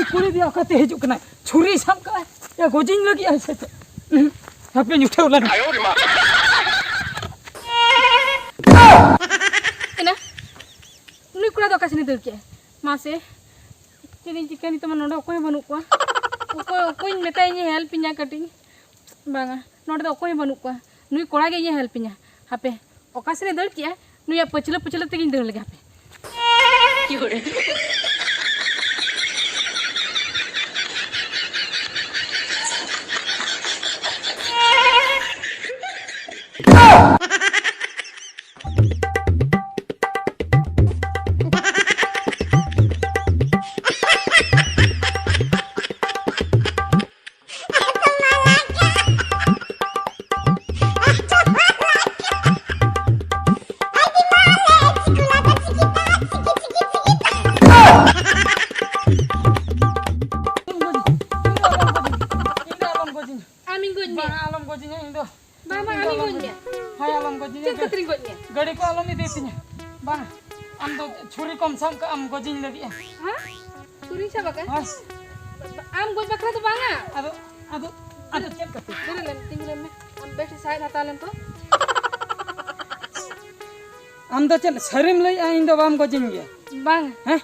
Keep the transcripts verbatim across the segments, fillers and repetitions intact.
ᱠᱩᱲᱤ ᱫᱚᱭᱟ ᱚᱠᱟᱛᱮ ᱦᱤᱡᱩᱜ ᱠᱟᱱᱟᱭ? ᱪᱷᱩᱨᱤ ᱥᱟᱵ ᱠᱟᱜᱼᱟᱭ᱾ ᱭᱟ, ᱜᱚᱡᱤᱧ ᱞᱟᱹᱜᱤᱫ ᱟᱭ ᱥᱮ ᱪᱮᱫ? ᱦᱟᱯᱮᱧ ᱩᱴᱷᱟᱹᱣ ᱞᱮᱱ᱾ ᱮᱱᱟ, ᱱᱩᱭ ᱠᱚᱲᱟ ᱫᱚ ᱚᱠᱟ ᱥᱮᱱᱮ ᱫᱟᱹᱲ ᱠᱮᱜᱼᱟ? ᱢᱟᱥᱮ, ᱪᱮᱫ ᱤᱧ ᱪᱤᱠᱟᱹᱭᱟ ᱱᱤᱛᱚᱜ ᱢᱟ? ᱱᱚᱰᱮ ᱚᱠᱚᱭ ᱦᱚᱸ ᱵᱟᱹᱱᱩᱜ ᱠᱚᱣᱟ᱾ ᱚᱠᱚᱭ, ᱚᱠᱚᱭᱤᱧ ᱢᱮᱛᱟᱭᱟ ᱤᱧᱮ help ᱤᱧᱟ ᱠᱟᱹᱴᱤᱡ? ᱵᱟᱝᱟ, ᱱᱚᱰᱮ ᱫᱚ ᱚᱠᱚᱭ ᱦᱚᱸ ᱵᱟᱹᱱᱩᱜ ᱠᱚᱣᱟ᱾ ᱱᱩᱭ ᱠᱚᱲᱟ ᱜᱮ ᱤᱧᱮ help ᱤᱧᱟ᱾ ᱦᱟᱯᱮ, ᱚᱠᱟ ᱥᱮᱱᱮ ᱫᱟᱹᱲ ᱠᱮᱜᱼᱟ? ᱱᱩᱭᱟᱜ ᱯᱟᱹᱪᱷᱞᱟᱹ ᱯᱟᱹᱪᱷᱞᱟᱹ ᱛᱮᱜᱤᱧ ᱫᱟᱹᱲ ᱞᱮᱜᱮ ᱦᱟᱯᱮ᱾ ᱤᱧ ᱫᱚ ᱟᱞᱚᱢ ᱜᱚᱡᱤᱧᱟ᱾ ᱟᱢᱤᱧ ᱜᱚᱡ ᱢᱮᱭᱟ᱾ ᱵᱟᱝ, ᱟᱞᱚᱢ ᱜᱚᱡᱤᱧᱟ ᱤᱧ ᱫᱚ᱾ ᱵᱟᱝ, ᱵᱟᱝ, ᱤᱧ ᱫᱚ ᱟᱢᱤᱧ ᱟᱞᱚᱢ ᱜᱚᱡ ᱢᱮᱭᱟ᱾ ᱦᱳᱭ, ᱟᱞᱚᱢ ᱜᱚᱡᱤᱧᱟ᱾ ᱪᱮᱫ ᱠᱷᱟᱹᱛᱤᱨᱤᱧ ᱜᱚᱡ ᱢᱮᱭᱟ? ᱜᱟᱹᱰᱤ ᱠᱚ ᱟᱞᱚᱢ ᱤᱫᱤ ᱛᱤᱧᱟ᱾ ᱵᱟᱝ, ᱟᱢ ᱫᱚ ᱪᱷᱩᱨᱤ ᱠᱚᱢ ᱥᱟᱵ ᱠᱟᱜᱼᱟᱢ ᱜᱚᱡᱤᱧ ᱞᱟᱹᱜᱤᱫ᱾ ᱦᱮᱸ? ᱪᱷᱩᱨᱤᱧ ᱥᱟᱵ ᱟᱠᱟᱫ? ᱦᱳᱭ᱾ ᱟᱢ ᱜᱚᱡ ᱵᱟᱠᱷᱨᱟ ᱫᱚ ᱵᱟᱝᱟ᱾ ᱟᱫᱚ, ᱟᱫᱚ, ᱟᱫᱚ ᱪᱮᱫ ᱠᱷᱟᱹᱛᱤᱨ? ᱫᱩᱲᱩᱵ ᱞᱮᱢ, ᱛᱤᱸᱜᱩ ᱞᱮᱢ ᱢᱮ᱾ ᱟᱢ ᱵᱮᱥ ᱥᱟᱦᱮᱫ ᱦᱟᱛᱟᱣ ᱞᱮᱢ ᱛᱚ᱾ ᱟᱢ ᱫᱚ ᱪᱮᱫ ᱥᱟᱹᱨᱤᱢ ᱞᱟᱹᱭᱮᱜᱼᱟ ᱤᱧ ᱫᱚ ᱵᱟᱢ ᱜᱚᱡᱤᱧ ᱜᱮᱭᱟ? ᱵᱟᱝ᱾ ᱦᱮᱸ?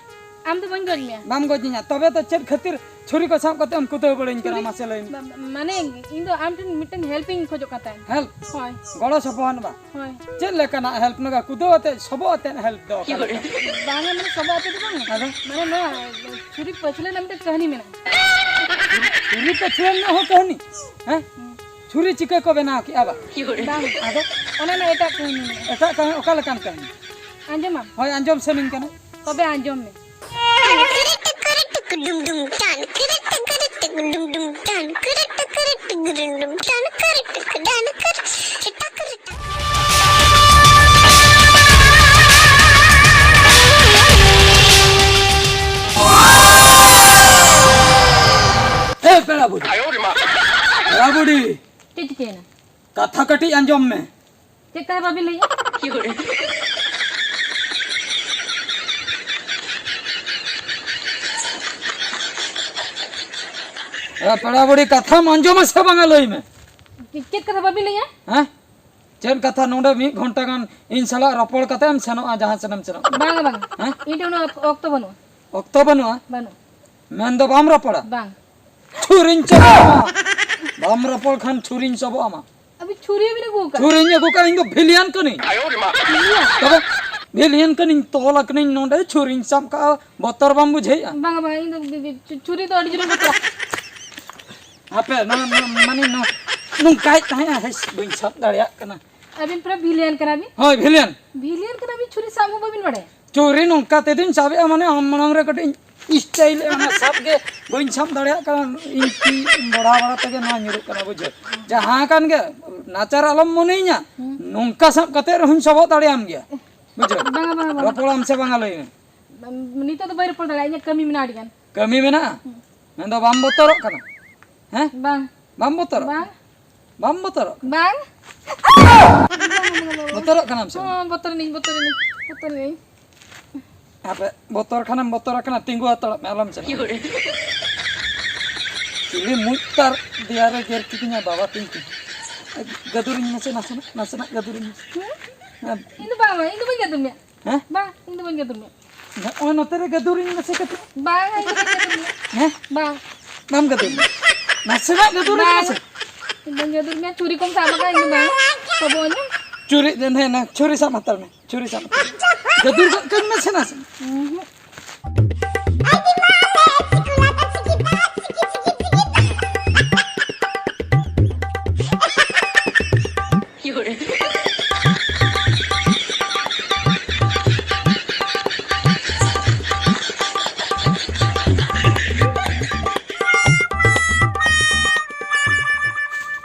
ᱟᱢ ᱫᱚ ᱵᱟᱹᱧ ᱜᱚᱡ ᱢᱮᱭᱟ᱾ ᱵᱟᱢ ᱜᱚᱡᱤᱧᱟ, ᱛᱚᱵᱮ ᱛᱚ ᱪᱮᱫ ᱠᱷᱟᱹᱛᱤᱨ ᱪᱷᱩᱨᱤ ᱠᱚ ᱥᱟᱵ ᱠᱟᱛᱮ ᱮᱢ ᱠᱩᱫᱟᱹᱣ ᱵᱟᱹᱲᱤᱧ ᱠᱟᱱᱟ, ᱪᱷᱩᱨᱤ ᱢᱟᱥᱮ ᱞᱟᱹᱭ ᱢᱮ? ᱢᱟ-, ᱢᱟᱱᱮ, ᱤᱧ ᱫᱚ ᱟᱢ ᱴᱷᱮᱱ ᱢᱤᱫᱴᱮᱱ help ᱤᱧ ᱠᱷᱚᱡᱚᱜ ᱠᱟᱱ ᱛᱟᱦᱮᱸᱫ᱾ Help? ᱦᱳᱭ᱾ ᱜᱚᱲᱚ ᱥᱚᱯᱚᱦᱚᱫ ᱵᱟ? ᱦᱳᱭ᱾ ᱪᱮᱫ ᱞᱮᱠᱟᱱᱟᱜ help? ᱱᱚᱝᱠᱟ ᱠᱩᱫᱟᱹᱣ ᱟᱛᱮ, ᱥᱚᱵᱚᱜ ᱟᱛᱮ help ᱫᱚ ᱚᱠᱟ ᱞᱮᱠᱟ? ᱵᱟᱝᱟ, ᱢᱟᱱᱮ ᱥᱚᱵᱚᱜ ᱟᱛᱮ ᱫᱚ ᱵᱟᱝᱟ᱾ ᱟᱫᱚ? ᱢᱟᱱᱮ ᱱᱚᱣᱟ ᱪᱷᱩᱨᱤ ᱯᱟᱹᱪᱷᱞᱟᱹ ᱨᱮᱱᱟᱜ ᱢᱤᱫᱴᱮᱱ ᱠᱟᱹᱦᱱᱤ ᱢᱮᱱᱟᱜᱼᱟ᱾ ᱪᱷᱩᱨᱤ ᱯᱟᱹᱪᱷᱞᱟᱹ ᱨᱮᱱᱟᱜ ᱦᱚᱸ ᱠᱟᱹᱦᱱᱤ? ᱦᱮᱸ? ᱦᱩᱸ᱾ ᱪᱷᱩᱨᱤ ᱪᱤᱠᱟᱹ ᱠᱚ ᱵᱮᱱᱟᱣ ᱠᱮᱜᱼᱟ ᱵᱟ? ᱵᱟᱝ᱾ ᱟᱫᱚ? ᱚᱱᱟ ᱨᱮᱱᱟᱜ ᱮᱴᱟᱜ ᱠᱟᱹᱦᱱᱤ ᱢᱮᱱᱟᱜᱼᱟ᱾ ᱮᱴᱟᱜ ᱠᱟᱹᱦᱱᱤ ᱚᱠᱟ ᱞᱮᱠᱟᱱ ᱠᱟᱹᱦᱱᱤ? ᱟᱸᱡᱚᱢᱟᱢ? ᱦᱳᱭ, ᱟᱸᱡᱚᱢ ᱥᱟᱱᱟᱧ ᱠᱟᱱᱟ᱾ ᱛᱚᱵᱮ ᱟᱸᱡᱚᱢ ᱢᱮ᱾ ᱮ ᱯᱮᱲᱟ ᱵᱩᱰᱷᱤ᱾ ᱯᱮᱲᱟ ᱵᱩᱰᱷᱤ᱾ ᱪᱮᱫ ᱪᱤᱠᱟᱹᱭᱮᱱᱟ? ᱠᱟᱛᱷᱟ ᱠᱟᱹᱴᱤᱡ ᱟᱸᱡᱚᱢ ᱢᱮ᱾ ᱪᱮᱫ ᱠᱟᱛᱷᱟ ᱵᱟᱵᱤᱱ ᱞᱟᱹᱭᱮᱜᱼᱟ? ᱮ, ᱯᱮᱲᱟ ᱵᱩᱲᱦᱤ, ᱠᱟᱛᱷᱟᱢ ᱟᱸᱡᱚᱢᱟ ᱥᱮ ᱵᱟᱝᱟ, ᱞᱟᱹᱭ ᱢᱮ᱾ ᱪᱮᱫ ᱠᱟᱛᱷᱟ ᱵᱟᱵᱤᱱ ᱞᱟᱹᱭᱟ? ᱦᱮᱸ? ᱪᱮᱫ ᱠᱟᱛᱷᱟ? ᱱᱚᱰᱮ ᱢᱤᱫ ᱜᱷᱚᱱᱴᱟ ᱜᱟᱱ ᱤᱧ ᱥᱟᱞᱟᱜ ᱨᱚᱯᱚᱲ ᱠᱟᱛᱮ ᱮᱢ ᱥᱮᱱᱚᱜᱼᱟ, ᱡᱟᱦᱟᱸ ᱥᱮᱱ ᱮᱢ ᱥᱮᱱᱚᱜ? ᱵᱟᱝᱟ, ᱵᱟᱝᱟ᱾ ᱦᱮᱸ? ᱤᱧ ᱴᱷᱮᱱ ᱩᱱᱟᱹᱜ ᱚᱠ-, ᱚᱠᱛᱚ ᱵᱟᱹᱱᱩᱜᱼᱟ᱾ ᱚᱠᱛᱚ ᱵᱟᱹᱱᱩᱜᱼᱟ? ᱵᱟᱹᱱᱩᱜ᱾ ᱢᱮᱱ ᱫᱚ ᱵᱟᱢ ᱨᱚᱯᱚᱲᱟ? ᱵᱟᱝ᱾ ᱪᱷᱩᱨᱤᱧ ᱪᱚᱵᱚᱜ ᱟᱢᱟ᱾ ᱵᱟᱢ ᱨᱚᱯᱚᱲ ᱠᱷᱟᱱ ᱪᱷᱩᱨᱤᱧ ᱪᱚᱵᱚᱜ ᱟᱢᱟ᱾ ᱟᱹᱵᱤᱱ ᱪᱷᱩᱨᱤ ᱵᱤᱱ ᱟᱹᱜᱩ ᱟᱠᱟᱫ? ᱪᱷᱩᱨᱤᱧ ᱟᱹᱜᱩ ᱠᱟᱜᱼᱟ, ᱤᱧ ᱫᱚ ᱵᱷᱤᱞᱤᱭᱟᱱ ᱠᱟᱹᱱᱟᱹᱧ᱾ ᱵᱷᱤᱞᱤᱭᱟᱱ? ᱛᱚᱵᱮ ᱵᱷᱤᱞᱤᱭᱟᱱ ᱠᱟᱹᱱᱟᱹᱧ, ᱛᱚᱞ ᱟᱠᱟᱱᱟᱹᱧ ᱱᱚᱰᱮ, ᱪᱷᱩᱨᱤᱧ ᱥᱟᱵ ᱠᱟᱜᱼᱟ, ᱵᱚᱛᱚᱨ ᱵᱟᱢ ᱵᱩᱡᱷᱟᱹᱣᱮᱫᱼᱟ? ᱵᱟᱝᱟ, ᱵᱟᱝᱟ, ᱤᱧ ᱫᱚ ᱵᱤ-, ᱵᱤ-, ᱪᱷᱩ-, ᱪᱷᱩᱨᱤ ᱫᱚ ᱟᱹᱰᱤ ᱡᱳᱨᱤᱧ ᱵᱚᱛᱚᱨᱟ᱾ ᱦᱟᱯᱮ, ᱱᱚᱣᱟ, ᱱᱚᱣᱟ, ᱢᱟᱱᱮ, ᱱᱚᱣᱟ, ᱱᱚᱝᱠᱟᱭ ᱛᱟᱦᱮᱸᱜᱼᱟ, ᱦᱮᱸᱥ, ᱵᱟᱹᱧ ᱥᱟᱵ ᱫᱟᱲᱮᱭᱟᱜ ᱠᱟᱱᱟ᱾ ᱟᱹᱵᱤᱱ ᱯᱩᱨᱟᱹ ᱵᱷᱤᱞᱤᱭᱟᱱ ᱠᱟᱱᱟ ᱵᱤᱱ? ᱦᱳᱭ, ᱵᱷᱤᱞᱤᱭᱟᱱ᱾ ᱵᱷᱤᱞᱤᱭᱟᱱ ᱠᱟᱱᱟ ᱵᱤᱱ, ᱪᱷᱩᱨᱤ ᱥᱟᱵ ᱦᱚᱸ ᱵᱟᱹᱵᱤᱱ ᱵᱟᱲᱟᱭᱟ? ᱪᱷᱩᱨᱤ ᱱᱚᱝᱠᱟ ᱛᱮᱫᱚᱧ ᱥᱟᱵᱮᱜᱼᱟ, ᱢᱟᱱᱮ, ᱟᱢ ᱢᱟᱲᱟᱝ ᱨᱮ ᱠᱟᱹᱴᱤᱡ ᱤᱧ ᱥᱴᱟᱭᱤᱞ ᱮᱜᱼᱟ, ᱚᱱᱟ ᱥᱟᱵ ᱜᱮ ᱵᱟᱹᱧ ᱥᱟᱵ ᱫᱟᱲᱮᱭᱟᱜ ᱠᱟᱱᱟ, ᱤᱧ ᱛᱤ ᱵᱚᱲᱟ ᱵᱟᱲᱟ ᱛᱮᱜᱮ ᱱᱚᱣᱟ ᱧᱩᱨᱩᱜ ᱠᱟᱱᱟ, ᱵᱩᱡᱷᱟᱹᱣ᱾ ᱡᱟᱦᱟᱸ ᱠᱟᱱ ᱜᱮ, ᱱᱟᱪᱟᱨ ᱟᱞᱚᱢ ᱢᱚᱱᱮᱭᱤᱧᱟ, ᱦᱩᱸ᱾ ᱱᱚᱝᱠᱟ ᱥᱟᱵ ᱠᱟᱛᱮ ᱨᱮᱦᱚᱸᱧ ᱥᱚᱵᱚᱜ ᱫᱟᱲᱮᱭᱟᱢ ᱜᱮᱭᱟ, ᱵᱩᱡᱷᱟᱹᱣ᱾ ᱵᱟᱝᱟ, ᱵᱟᱝᱟ, ᱵᱟᱝᱟ᱾ ᱨᱚᱯᱚᱲᱟᱢ ᱥᱮ ᱵᱟᱝᱟ, ᱞᱟᱹᱭ ᱢᱮ᱾ ᱵᱟᱝ, ᱱᱤᱛᱚᱜ ᱫᱚ ᱵᱟᱹᱧ ᱨᱚᱯᱚᱲ ᱫᱟᱲᱮᱭᱟᱜᱼᱟ, ᱤᱧᱟᱹᱜ ᱠᱟᱹᱢᱤ ᱢᱮᱱᱟᱜᱼᱟ ᱟᱹᱰᱤ ᱜᱟᱱ᱾ ᱠᱟᱹᱢᱤ ᱢᱮᱱᱟᱜᱼᱟ? ᱦᱩᱸ᱾ ᱢᱮᱱᱫᱚ ᱵᱟᱢ ᱵᱚᱛᱚᱨᱚᱜ ᱠᱟᱱᱟ? ᱦᱮᱸ? ᱵᱟᱝ᱾ ᱵᱟᱢ ᱵᱚᱛᱚᱨᱚᱜ ᱵᱟᱝ᱾ ᱠᱟᱱᱟ? ᱵᱟᱢ ᱵᱚᱛᱚᱨᱚᱜ ᱠᱟᱱᱟ? ᱵᱟᱝ᱾ ᱵᱚᱛᱚᱨᱚᱜ ᱠᱟᱱᱟᱢ ᱥᱮ ᱵᱟᱝ? ᱦᱚᱸ, ᱵᱚᱛᱚᱨ ᱱᱟᱹᱧ, ᱵᱚᱛᱚᱨ ᱱᱟᱹᱧ, ᱵᱚᱛᱚᱨ ᱱᱟᱹᱧ᱾ ᱟᱯᱮ ᱵᱚᱛᱚᱨ ᱠᱷᱟᱱᱮᱢ ᱵᱚᱛᱚᱨ ᱟᱠᱟᱱᱟ, ᱛᱤᱸᱜᱩ ᱦᱟᱛᱟᱲᱚᱜ ᱢᱮ, ᱟᱞᱚᱢ ᱪᱟᱞᱟᱜᱼᱟ᱾ ᱪᱤᱞᱤ ᱢᱩᱡ ᱛᱟᱨ ᱫᱮᱭᱟ ᱨᱮ ᱜᱮᱨ ᱠᱤᱫᱤᱧᱟ ᱵᱟᱵᱟ ᱛᱤᱧ ᱠᱤ᱾ ᱜᱟᱹᱫᱩᱨᱤᱧ ᱢᱮᱥᱮ ᱱᱟᱥᱮᱱᱟᱜ, ᱱᱟᱥᱮᱱᱟᱜ ᱜᱟᱹᱫᱩᱨᱤᱧ ᱢᱮᱥᱮ᱾ ᱦᱮᱸ? ᱤᱧ ᱫᱚ ᱵᱟᱝ, ᱤᱧ ᱫᱚ ᱵᱟᱹᱧ ᱜᱟᱹᱫᱩᱨ ᱢᱮᱭᱟ᱾ ᱦᱮᱸ? ᱵᱟᱝ, ᱤᱧ ᱫᱚ ᱵᱟᱹᱧ ᱜᱟᱹᱫᱩᱨ ᱢᱮᱭᱟ᱾ ᱱᱚᱜᱼᱚᱭ ᱱᱚᱛᱮ ᱨᱮ ᱜᱟᱹᱫᱩᱨᱤᱧ ᱢᱮᱥᱮ ᱠᱟᱹᱴᱤᱡ᱾ ᱵᱟᱝ, ᱤᱧ ᱫᱚ ᱵᱟᱹᱧ ᱜᱟᱹᱫᱩᱨ ᱢᱮᱭᱟ᱾ ᱦᱮᱸ? ᱵᱟᱝ᱾ ᱵᱟᱢ ᱜᱟᱹᱫᱩᱨ ᱢᱮᱭᱟ? ᱱᱟᱥᱮᱱᱟᱜ ᱜᱟᱹᱫᱩᱨᱤᱧ ᱵᱟᱝ᱾ ᱢᱮᱥᱮ᱾ ᱤᱧ ᱫᱚᱧ ᱜᱟᱹᱫᱩᱨ ᱢᱮᱭᱟ, ᱪᱷᱩᱨᱤ ᱠᱚᱢ ᱥᱟᱵ ᱟᱠᱟᱫ, ᱤᱧ ᱫᱚ ᱵᱟᱝ᱾ ᱛᱚᱵᱮ ᱚᱱᱮ ᱪᱷᱩᱨᱤ, ᱦᱮᱸ, ᱦᱮᱸ, ᱪᱷᱩᱨᱤ ᱥᱟᱵ ᱦᱟᱛᱟᱲ ᱢᱮ᱾ ᱪᱷᱩᱨᱤ ᱥᱟᱵ ᱦᱟᱛᱟᱲ ᱢᱮ᱾ ᱜᱟᱹᱫᱩᱨ ᱜᱚᱫ ᱠᱟᱹᱧ ᱢᱮᱥᱮ ᱱᱟᱥᱮ᱾ ᱩᱸᱦᱩᱸ᱾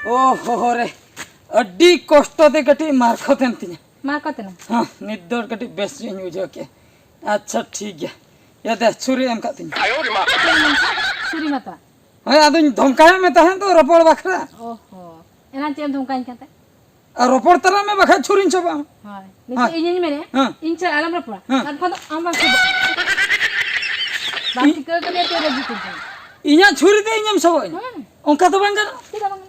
ᱳ ᱦᱳ ᱦᱳ ᱨᱮ, ᱟᱹᱰᱤ ᱠᱚᱥᱴᱚ ᱛᱮ ᱠᱟᱹᱴᱤᱡ ᱢᱟᱨᱠᱷᱚᱛ ᱮᱱ ᱛᱤᱧᱟ᱾ ᱢᱟᱨᱠᱷᱚᱛ ᱮᱱᱟ? ᱦᱮᱸ, ᱱᱤᱛ ᱫᱚ ᱠᱟᱹᱴᱤᱡ ᱵᱮᱥ ᱧᱚᱜ ᱤᱧ ᱵᱩᱡᱷᱟᱹᱣ ᱠᱮᱜᱼᱟ᱾ ᱟᱪᱪᱷᱟ, ᱴᱷᱤᱠ ᱜᱮᱭᱟ᱾ ᱭᱟ ᱫᱮ, ᱪᱷᱩᱨᱤ ᱮᱢ ᱠᱟᱜ ᱛᱤᱧᱟ᱾ ᱪᱷᱩᱨᱤ ᱢᱟᱛᱟ᱾ ᱦᱳᱭ, ᱟᱫᱚᱧ ᱫᱷᱚᱢᱠᱟᱭᱮᱫ ᱢᱮ ᱛᱟᱦᱮᱸᱫ ᱫᱚ ᱨᱚᱯᱚᱲ ᱵᱟᱠᱷᱨᱟ᱾ ᱚ ᱦᱚ, ᱮᱱᱟᱱ ᱪᱮᱫ ᱮᱢ ᱫᱷᱚᱢᱠᱟᱧ ᱠᱟᱱ ᱛᱟᱦᱮᱸᱫ? ᱟᱨ ᱨᱚᱯᱚᱲ ᱛᱟᱞᱟᱝ ᱢᱮ, ᱵᱟᱠᱷᱟᱡ ᱪᱷᱩᱨᱤᱧ ᱪᱚᱵᱟᱜᱼᱟ᱾ ᱦᱳᱭ, ᱱᱤᱛᱚᱜ ᱦᱮᱸ᱾ ᱤᱧᱤᱧ ᱢᱮᱱᱮᱫᱼᱟ, ᱦᱮᱸ᱾ ᱤᱧ ᱪᱮᱫ ᱟᱞᱚᱢ ᱨᱚᱯᱚᱲᱟ᱾ ᱦᱮᱸ᱾ ᱟᱨ ᱵᱟᱠᱷᱟᱱ ᱫᱚ ᱟᱢ ᱵᱟᱢ ᱪᱚᱵᱟᱜᱼᱟ᱾ ᱵᱟᱢ ᱤᱧ ᱴᱷᱤᱠᱟᱹ ᱠᱟᱫᱮᱭᱟ, ᱛᱚ ᱨᱟᱹᱜᱤ ᱠᱟᱱ ᱛᱟᱢᱟ᱾ ᱤᱧᱟᱹᱜ ᱪᱷᱩᱨᱤ ᱛᱮ ᱤᱧᱮᱢ ᱥᱚᱵᱚᱜ ᱤᱧᱟ? ᱦᱮᱸ᱾ ᱚᱱᱠᱟ ᱫᱚ ᱵᱟᱝ ᱜᱟᱱᱚᱜᱼᱟ᱾ ᱪᱮᱫᱟᱜ ᱵᱟᱝ?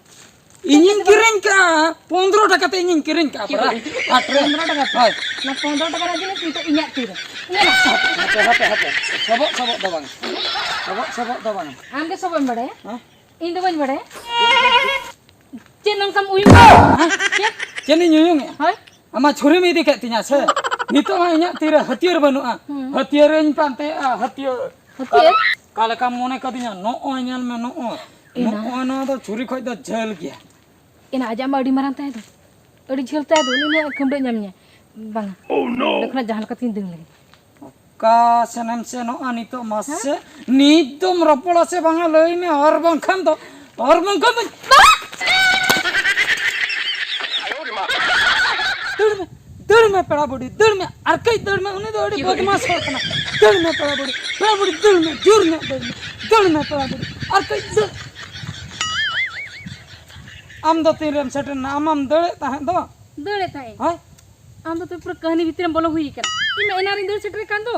ᱤᱧᱤᱧ ᱠᱤᱨᱤᱧ ᱠᱟᱜᱼᱟ, ᱯᱚᱱᱫᱽᱨᱚ ᱴᱟᱠᱟ ᱛᱮ ᱤᱧᱤᱧ ᱠᱤᱨᱤᱧ ᱠᱟᱜᱼᱟ ᱯᱟᱨᱟ ᱦᱟᱴ ᱨᱮ᱾ ᱯᱚᱱᱫᱽᱨᱚ ᱴᱟᱠᱟ ᱛᱮ? ᱦᱳᱭ᱾ ᱚᱱᱟ ᱯᱚᱱᱫᱽᱨᱚ ᱴᱟᱠᱟ ᱨᱮᱱᱟᱜ ᱡᱤᱱᱤᱥ ᱱᱤᱛᱚᱜ ᱤᱧᱟᱹᱜ ᱛᱤ ᱨᱮ᱾ ᱧᱮᱞ ᱢᱮ᱾ ᱦᱟᱯᱮ, ᱦᱟᱯᱮ, ᱦᱟᱯᱮ᱾ ᱥᱚᱵᱚᱜ, ᱥᱚᱵᱚᱜ ᱫᱚ ᱵᱟᱝ᱾ ᱥᱚᱵᱚᱜ, ᱥᱚᱵᱚᱜ ᱫᱚ ᱵᱟᱝ᱾ ᱟᱢ ᱜᱮ ᱥᱚᱵᱚᱜ ᱮᱢ ᱵᱟᱲᱟᱭᱟ? ᱦᱮᱸ? ᱤᱧ ᱫᱚ ᱵᱟᱹᱧ ᱵᱟᱲᱟᱭᱟ᱾ ᱪᱮᱫ ᱱᱚᱝᱠᱟᱢ ᱩᱭᱩᱝ ᱠᱟᱱᱟ? ᱦᱮᱸ? ᱪᱮᱫ? ᱪᱮᱫ ᱤᱧ ᱩᱭᱩᱝᱮᱜᱼᱟ? ᱦᱳᱭ᱾ ᱟᱢᱟᱜ ᱪᱷᱩᱨᱤᱢ ᱤᱫᱤ ᱠᱮᱫ ᱛᱤᱧᱟ ᱥᱮ? ᱱᱤᱛᱚᱜ ᱢᱟ ᱤᱧᱟᱜ ᱛᱤᱨᱮ ᱦᱟᱹᱛᱭᱟᱹᱨ ᱵᱟᱹᱱᱩᱜᱼᱟ᱾ ᱦᱩᱸ᱾ ᱦᱟᱹᱛᱭᱟᱹᱨᱤᱧ ᱯᱟᱱᱛᱮᱭᱮᱜᱼᱟ, ᱦᱟᱹᱛᱭᱟᱹᱨ᱾ ᱦᱟᱹᱛᱭᱟᱹᱨ? ᱚᱠᱟ ᱞᱮᱠᱟᱢ ᱢᱚᱱᱮ ᱠᱟᱫᱤᱧᱟ? ᱱᱚᱜᱼᱚᱭ ᱧᱮᱞ ᱢᱮ, ᱱᱚᱜᱼᱚᱭ᱾ ᱮᱱᱟ᱾ ᱱᱚᱜᱼᱚᱭ ᱱᱚᱣᱟ ᱫᱚ ᱪᱷᱩᱨᱤ ᱠᱷᱚᱡ ᱫᱚ ᱡᱷᱟᱹᱞ ᱜᱮᱭᱟ᱾ ᱮᱱᱟ, ᱟᱡᱟᱜ ᱢᱟ ᱟᱹᱰᱤ ᱢᱟᱨᱟᱝ ᱛᱟᱦᱮᱸ ᱫᱚ᱾ ᱟᱹᱰᱤ ᱡᱷᱟᱹᱞ ᱛᱟᱦᱮᱸ ᱫᱚ, ᱩᱱᱤ ᱩᱱᱟᱹᱜ ᱠᱷᱟᱹᱢᱰᱟᱹᱜ ᱧᱟᱢᱤᱧᱟ᱾ ᱵᱟᱝᱟ᱾ ᱚᱸᱰᱮ ᱠᱷᱚᱱᱟᱜ ᱡᱟᱦᱟᱸ ᱞᱮᱠᱟ ᱛᱤᱧ ᱫᱟᱹᱲ ᱞᱮᱜᱮ᱾ ᱚᱠᱟ ᱥᱮᱱᱮᱢ ᱥᱮᱱᱚᱜᱼᱟ ᱱᱤᱛᱚᱜ ᱢᱟᱥᱮ? ᱦᱮᱸ? ᱱᱤᱛ ᱫᱚᱢ ᱨᱚᱯᱚᱲᱟ ᱥᱮ ᱵᱟᱝᱟ ᱞᱟᱹᱭ ᱢᱮ, ᱟᱨ ᱵᱟᱝᱠᱷᱟᱱ ᱫᱚ, ᱟᱨ ᱵᱟᱝᱠᱷᱟᱱ ᱫᱚ᱾ ᱫᱟᱹᱲ ᱢᱮ, ᱫᱟᱹᱲ ᱢᱮ ᱯᱮᱲᱟ ᱵᱩᱰᱷᱤ, ᱫᱟᱹᱲ ᱢᱮ, ᱟᱨ ᱠᱟᱹᱡ ᱫᱟᱹᱲ ᱢᱮ, ᱩᱱᱤ ᱫᱚ ᱟᱹᱰᱤ ᱵᱚᱫᱢᱟᱥ ᱦᱚᱲ ᱠᱟᱱᱟ᱾ ᱫᱟᱹᱲ ᱢᱮ ᱯᱮᱲᱟ ᱵᱩᱰᱷᱤ, ᱯᱮᱲᱟ ᱵᱩᱰᱷᱤ ᱫᱟᱹᱲ ᱢᱮ, ᱡᱳᱨ ᱧᱚᱜ ᱫᱟᱹᱲ ᱢᱮ, ᱫᱟᱹᱲ ᱢᱮ ᱯᱮᱲᱟ ᱵᱩᱰᱷᱤ, ᱟᱨ ᱠᱟᱹᱡ ᱫᱟᱹᱲ᱾ ᱟᱢ ᱫᱚ ᱛᱤᱱᱨᱮᱢ ᱥᱮᱴᱮᱨ ᱮᱱᱟ? ᱟᱢ ᱢᱟᱢ ᱫᱟᱹᱲᱮᱫ ᱛᱟᱦᱮᱸᱫ ᱫᱚ᱾ ᱫᱟᱹᱲᱮᱫ ᱛᱟᱦᱮᱸᱫ᱾ ᱦᱳᱭ᱾ ᱟᱢ ᱫᱚ ᱛᱚ ᱯᱩᱨᱟᱹ ᱠᱟᱹᱦᱱᱤ ᱵᱷᱤᱛᱨᱤ ᱨᱮᱢ ᱵᱚᱞᱚ ᱦᱩᱭ ᱠᱟᱱᱟ᱾ ᱤᱧ ᱢᱟ ᱮᱱᱟᱝ ᱨᱤᱧ ᱫᱟᱹᱲ ᱥᱮᱴᱮᱨ ᱠᱟᱱ ᱫᱚ᱾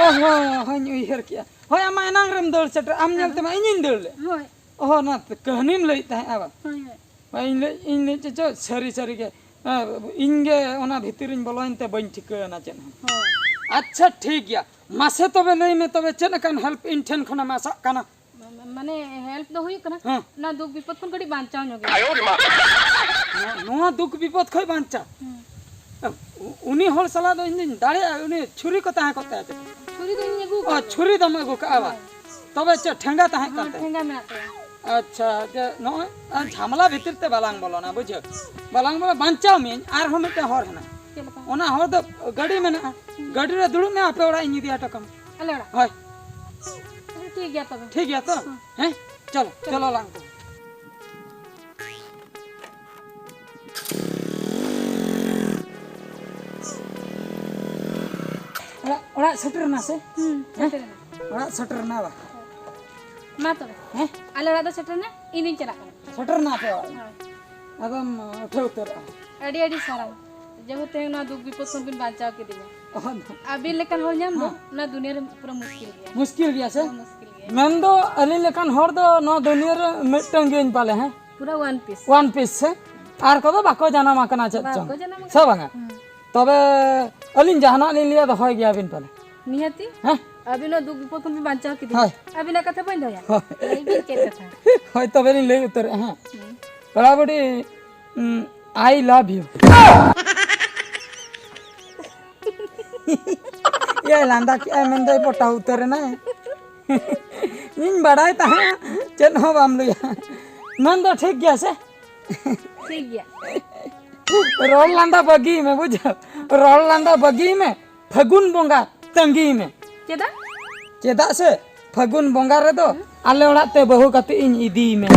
ᱚ ᱦᱚᱸ, ᱦᱚᱸᱧ ᱩᱭᱦᱟᱹᱨ ᱠᱮᱜᱼᱟ᱾ ᱦᱳᱭ, ᱟᱢ ᱢᱟ ᱮᱱᱟᱝ ᱨᱮᱢ ᱫᱟᱹᱲ ᱥᱮᱴᱮᱨ, ᱟᱢ ᱧᱮᱞ ᱛᱮᱢᱟ ᱤᱧᱤᱧ ᱫᱟᱹᱲ ᱞᱮᱫ᱾ ᱦᱳᱭ᱾ ᱚ ᱦᱚᱸ, ᱚᱱᱟ ᱠᱟᱹᱦᱱᱤᱢ ᱞᱟᱹᱭᱮᱫ ᱛᱟᱦᱮᱸᱫ ᱵᱟᱝ? ᱦᱳᱭ, ᱦᱳᱭ᱾ ᱵᱟᱝ, ᱤᱧ ᱞᱟᱹᱭ, ᱤᱧ ᱞᱟᱹᱭ ᱪᱮᱫ ᱪᱚ, ᱥᱟᱹᱨᱤ ᱥᱟᱹᱨᱤ ᱜᱮ᱾ ᱮ, ᱤᱧ ᱜᱮ ᱚᱱᱟ ᱵᱷᱤᱛᱤᱨ ᱨᱤᱧ ᱵᱚᱞᱚᱭᱮᱱ ᱛᱮ ᱵᱟᱹᱧ ᱴᱷᱤᱠᱟᱹ ᱮᱱᱟ ᱪᱮᱫ ᱦᱚᱸ᱾ ᱦᱳᱭ᱾ ᱟᱪᱪᱷᱟ, ᱴᱷᱤᱠ ᱜᱮᱭᱟ᱾ ᱢᱟᱥᱮ ᱛᱚᱵᱮ ᱞᱟᱹᱭ ᱢᱮ ᱛᱚᱵᱮ, ᱪᱮᱫ ᱞᱮᱠᱟᱱ help ᱤᱧ ᱴᱷᱮᱱ ᱠᱷᱚᱱᱮᱢ ᱟᱥᱟᱜ ᱠᱟᱱᱟ? ᱢᱟ-, ᱢᱟᱱᱮ help ᱫᱚ ᱦᱩᱭᱩᱜ ᱠᱟᱱᱟ, ᱦᱮᱸ᱾ ᱚᱱᱟ ᱫᱩᱠ ᱵᱤᱯᱚᱫ ᱠᱷᱚᱱ ᱠᱟᱹᱴᱤᱡ ᱵᱟᱧᱪᱟᱣ ᱧᱚᱜ ᱦᱩᱭᱩᱜᱼᱟ᱾ ᱱᱚᱣᱟ, ᱱᱚᱣᱟ ᱫᱩᱠ ᱵᱤᱯᱚᱫ ᱠᱷᱚᱱ ᱵᱟᱧᱪᱟᱣ? ᱦᱩᱸ᱾ ᱩ-, ᱩᱱᱤ ᱦᱚᱲ ᱥᱟᱞᱟᱜ ᱫᱚ ᱤᱧ ᱫᱩᱧ ᱫᱟᱲᱮᱭᱟᱜᱼᱟ, ᱩᱱᱤ ᱪᱷᱩᱨᱤ ᱠᱚ ᱛᱟᱦᱮᱸ ᱠᱚᱜ ᱛᱟᱭᱟ ᱪᱮ? ᱪᱷᱩᱨᱤ ᱫᱚ ᱤᱧ ᱟᱹᱜᱩ ᱚ, ᱠᱟᱜᱼᱟ᱾ ᱪᱷᱩᱨᱤ ᱫᱚᱢ ᱟᱹᱜᱩ ᱠᱟᱜᱼᱟ ᱵᱟ? ᱦᱳᱭ᱾ ᱛᱚᱵᱮ ᱪᱮᱫ ᱴᱷᱮᱸᱜᱟ ᱛᱟᱦᱮᱸ ᱠᱟᱱ ᱦᱚᱸ, ᱛᱟᱭᱟ? ᱴᱷᱮᱸᱜᱟ ᱢᱮᱱᱟᱜ ᱛᱟᱭᱟ᱾ ᱟᱪᱪᱷᱟ, ᱡᱮ ᱱᱚᱜᱼᱚᱭ, ᱟ, ᱡᱷᱟᱢᱞᱟ ᱵᱷᱤᱛᱤᱨ ᱛᱮ ᱵᱟᱞᱟᱝ ᱵᱚᱞᱚᱱᱟ, ᱵᱩᱡᱷᱟᱹᱣ? ᱵᱟᱞᱟᱝ ᱵᱚᱞᱚ, ᱵᱟᱧᱪᱟᱣ ᱢᱤᱭᱟᱹᱧ, ᱟᱨᱦᱚᱸ ᱢᱤᱫᱴᱮᱱ ᱦᱚᱨ ᱦᱮᱱᱟᱜᱼᱟ᱾ ᱪᱮᱫ ᱞᱮᱠᱟ? ᱚᱱᱟ ᱦᱚᱨ ᱫᱚ ᱜᱟᱹᱰᱤ ᱢᱮᱱᱟᱜᱼᱟ, ᱜᱟᱹᱰᱤ ᱨᱮ ᱫᱩᱲᱩᱵ ᱢᱮ, ᱟᱯᱮ ᱚᱲᱟᱜ ᱤᱧ ᱤᱫᱤ ᱦᱚᱴᱚ ᱠᱟᱢᱟ᱾ ᱟᱞᱮ ᱚᱲᱟᱜ? ᱦᱳᱭ᱾ ᱟᱪᱪᱷᱟ, ᱴᱷᱤᱠ ᱜᱮᱭᱟ ᱛᱚᱵᱮ᱾ ᱴᱷᱤᱠ ᱜᱮᱭᱟ ᱛᱚ? ᱦᱮᱸ᱾ ᱦᱮᱸ? ᱪᱚᱞᱚ, ᱪᱚᱞᱚ ᱞᱟᱝ ᱛᱚᱵᱮ᱾ ᱚᱲᱟᱜ, ᱚᱲᱟᱜ ᱥᱮᱴᱮᱨ ᱮᱱᱟ ᱥᱮ? ᱦᱩᱸ, ᱦᱮᱸ? ᱥᱮᱴᱮᱨ ᱮᱱᱟ᱾ ᱚᱲᱟᱜ ᱥᱮᱴᱮᱨ ᱮᱱᱟ ᱵᱟ? ᱢᱟ ᱛᱚᱵᱮ᱾ ᱦᱮᱸ? ᱟᱞᱮ ᱚᱲᱟᱜ ᱫᱚ ᱥᱮᱴᱮᱨ ᱮᱱᱟ, ᱤᱧ ᱫᱩᱧ ᱪᱟᱞᱟᱜ ᱠᱟᱱᱟ᱾ ᱥᱮᱴᱮᱨ ᱮᱱᱟ ᱟᱯᱮ ᱚᱲᱟᱜ? ᱦᱳᱭ᱾ ᱟᱫᱚᱢ ᱩᱴᱷᱟᱹᱣ ᱩᱛᱟᱹᱨᱚᱜᱼᱟ᱾ ᱟᱹᱰᱤ ᱟᱹᱰᱤ ᱥᱟᱨᱦᱟᱣ᱾ ᱡᱮᱦᱮᱛᱩ ᱛᱮᱦᱮᱧ ᱱᱚᱣᱟ ᱫᱩᱠ ᱵᱤᱯᱚᱫ ᱠᱷᱚᱱ ᱵᱤᱱ ᱵᱟᱧᱪᱟᱣ ᱠᱤᱫᱤᱧᱟ᱾ ᱚᱦᱚ᱾ ᱟᱹᱵᱤᱱ ᱞᱮᱠᱟᱱ ᱦᱚᱲ ᱧᱟᱢ ᱫᱚ ᱦᱮᱸ᱾ ᱱᱚᱣᱟ ᱫᱩᱱᱤᱭᱟᱹ ᱨᱮ ᱯᱩᱨᱟᱹ ᱢᱩᱥᱠᱤᱞ ᱜᱮᱭᱟ᱾ ᱢᱩᱥᱠᱤᱞ ᱜᱮᱭᱟ ᱥᱮ? ᱯᱩᱨᱟᱹ ᱢᱩᱥᱠᱤᱞ ᱜᱮᱭᱟ᱾ ᱢᱮᱱᱫᱚ ᱟᱹᱞᱤᱧ ᱞᱮᱠᱟᱱ ᱦᱚᱲ ᱫᱚ ᱱᱚᱣᱟ ᱫᱩᱱᱤᱭᱟᱹ ᱨᱮ ᱢᱤᱫᱴᱟᱝ ᱜᱮᱧ ᱯᱟᱞᱮ, ᱦᱮᱸ? ᱯᱩᱨᱟᱹ ᱚᱣᱟᱱ ᱯᱤᱥ᱾ ᱚᱣᱟᱱ ᱯᱤᱥ, ᱦᱮᱸ? ᱟᱨ ᱠᱚᱫᱚ ᱵᱟᱠᱚ ᱡᱟᱱᱟᱢ ᱟᱠᱟᱱᱟ ᱪᱮᱫ ᱵᱟᱠᱚ ᱪᱚᱝ᱾ ᱡᱟᱱᱟᱢ ᱟᱠᱟᱱᱟ᱾ ᱥᱮ ᱵᱟᱝᱟ? ᱦᱩᱸ᱾ ᱛᱚᱵᱮ ᱟᱹᱞᱤᱧ ᱡᱟᱦᱟᱱᱟᱜ ᱞᱤᱧ ᱞᱟᱹᱭᱟ, ᱫᱚᱦᱚᱭ ᱜᱮᱭᱟᱵᱤᱱ ᱯᱟᱞᱮ᱾ ᱱᱤᱦᱟᱹᱛᱤ᱾ ᱦᱮᱸ? ᱟᱹᱵᱤᱱᱟᱜ ᱫᱩᱠ ᱵᱤᱯᱚᱫ ᱠᱷᱚᱱ ᱵᱤᱱ ᱵᱟᱧᱪᱟᱣ ᱠᱤᱫᱤᱧᱟ᱾ ᱦᱳᱭ᱾ ᱟᱹᱵᱤᱱᱟᱜ ᱠᱟᱛᱷᱟ ᱵᱟᱹᱧ ᱫᱚᱦᱚᱭᱟ? ᱦᱳᱭ᱾ ᱞᱟᱹᱭ ᱵᱤᱱ ᱪᱮᱫ ᱠᱟᱛᱷᱟ? ᱦᱳᱭ, ᱛᱚᱵᱮ ᱞᱤᱧ ᱞᱟᱹᱭ ᱩᱛᱟᱹᱨᱮᱜᱼᱟ, ᱦᱮᱸ? ᱦᱩᱸ᱾ ᱯᱮᱲᱟ ᱵᱩᱰᱷᱤ, ᱩᱸ, I love you᱾ ᱮᱭᱟᱭ ᱞᱟᱸᱫᱟ ᱠᱮᱜᱼᱟᱭ, ᱢᱮᱱᱫᱚᱭ ᱯᱚᱴᱟᱣ ᱩᱛᱟᱹᱨ ᱮᱱᱟᱭ᱾ ᱤᱧ ᱵᱟᱲᱟᱭ ᱛᱟᱦᱮᱸᱫ ᱪᱮᱫ ᱦᱚᱸ ᱵᱟᱢ ᱞᱟᱹᱭᱟ᱾ ᱢᱮᱱᱫᱚ ᱴᱷᱤᱠ ᱜᱮᱭᱟ ᱥᱮ? ᱴᱷᱤᱠ ᱜᱮᱭᱟ᱾ ᱨᱚᱲ ᱞᱟᱸᱫᱟ ᱵᱟᱹᱜᱤ ᱢᱮ, ᱵᱩᱡᱷᱟᱹᱣ? ᱨᱚᱲ ᱞᱟᱸᱫᱟ ᱵᱟᱹᱜᱤ ᱢᱮ, ᱯᱷᱟᱹᱜᱩᱱ ᱵᱚᱸᱜᱟ ᱛᱟᱺᱜᱤ ᱢᱮ᱾ ᱪᱮᱫᱟᱜ? ᱪᱮᱫᱟᱜ ᱥᱮ ᱯᱷᱟᱹᱜᱩᱱ ᱵᱚᱸᱜᱟ ᱨᱮᱫᱚ ᱟᱞᱮ ᱚᱲᱟᱜ ᱛᱮ ᱵᱟᱹᱦᱩ ᱠᱟᱛᱮ ᱤᱧ ᱤᱫᱤ ᱢᱮ᱾